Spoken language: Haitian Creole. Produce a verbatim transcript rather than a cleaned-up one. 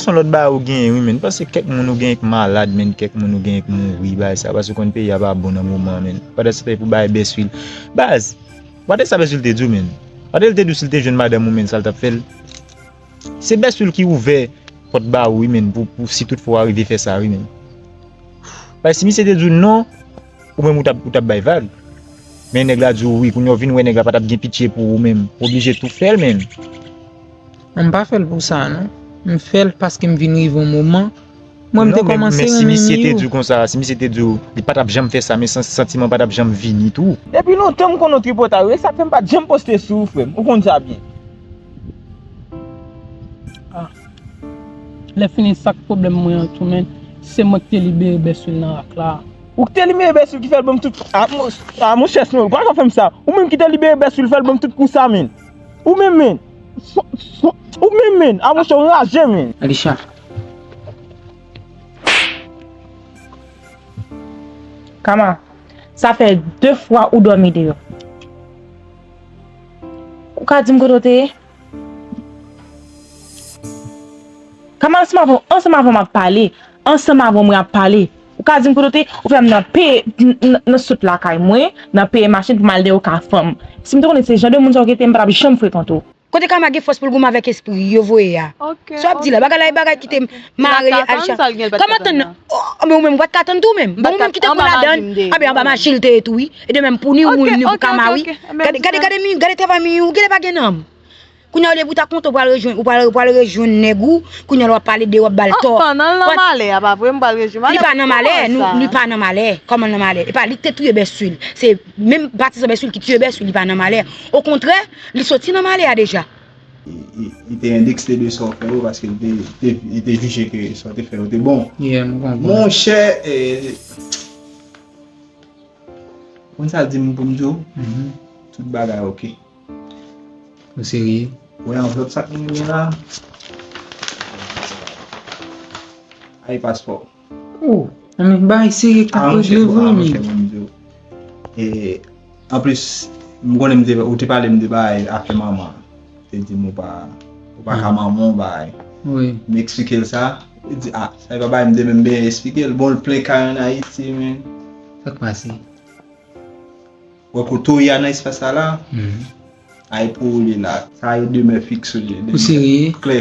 Se yon lòt bagay ou genyen wi, men. Paske kèk moun ou genyen k malad, men, kèk moun ou genyen k mouri, bagay sa, paske ou konn peyi a pa bon nan moman, men. Pandan se tan pou bagay Bèswil. Baz, wate sa Bèswil te di w, men. Wate l te di w si l te jwenn madanm ou, men, sa l t ap fè l. Se Bèswil ki ouvè pòt ba ou wi, men, pou, pou si toutfwa w arive fè sa wi, men. Paske si misye te di w non, ou menm ou t ap, ou t ap bay vag. Men nèg la di w wi, kounye a w vin wè nèg la pa t ap gen pitye pou ou menm. Ou oblije tou fè l, men. M pa fè l pou sa non. M fè l paske m vin rive yon moman. Mwen m te Non, men, kòmanse men si renmen misye te Miyo. Di w konsa, si misye te di w li pa t ap janm fè sa, men san- santiman pa t ap janm vini tou. Depi lontan m konn nou tripotay wi, sa k fè m pa t janm poste sou ou, frè m. Ou konn sa byen. Lè fini sa k pwoblèm mwen an tou, men. Se mwen ki te libere Bèswil nan rak la. Ou ki te libere Bèswil ki fè l ban m tout. A, mon- a, monchè, Snow, ou pa ka fè m sa. Ou menm ki te libere Bèswil fè l ban m tout kou sa, men. Ou menm, men. Ou menm, men. A, monchè, ou raje, men. Alisha. Kama, sa fè de fwa ou dòmi deyò. Ou ka di m kote w te ye? Kama, ansanm avè, ansanm avè w m ap pale. Ansanm avè w mwen ap pale. Ou ka di m kote w te ye? Ou fè m nan peye, n- n- nan sot lakay mwen, nan peye machin pou m al dèyè w ka fanm. Si m te konnen se jan de moun sa w rete, m pa t ap janm frekante w. Kote Kama gen fòs pou l goumen avèk espri yo voye a? Sa w ap di la, bagay la e bagay ki te mare Alisha. Kama tann nan? Oh, men ou menm ou pa t ka tann tou menm. Bon, ou menm ki te kou ladan. A ben anba machin l te ye tou wi. E de menm pou ni ou ni pou Kama wi. Gade, gade, gade, mi- gade travay mi ou gade pa gen nanm. Kounye a olye pou ta kontan ou pral rejwenn, ou pral, ou pral rejwenn nèg ou, kounye a w ap pale de w ap ba l tò. Pandan l nan malè a pa vre m pral rejwenn malè. Li pa nan malè, nou, li pa nan malè. Kòman l nan malè? E pa li ki te touye Bèswil. Se menm patizan Bèswil ki tiye Bèswil, li pa nan malè. Okontrè, li soti nan malè a deja. Li te endekse de sa w fè yo paske li te, te, li te jije ke sa w te fè yo te bon. Yeah, m konprann. Monchè, eh, konn sa l di m pou m di w? Tout bagay oke. Ou serye? Wè anvlòp sa k mwen gen la. Ay paspò. Oh, men bagay serye k ap regle vre men. E anplis, m konnen m te, ou te pale m de bagay afè manman. Te di m ou pa, ou pa ka manman w bagay. Wi. M eksplike l sa. Li di, ah, sa e pa bagay m te menm byen eksplike l. Bon, l plen kay ann Ayiti, men. Sa k pase? Wè kote w ye a nan espas sa la, ay pou ou li la. Sa e demè fiks ou li. Ou serye? Klè.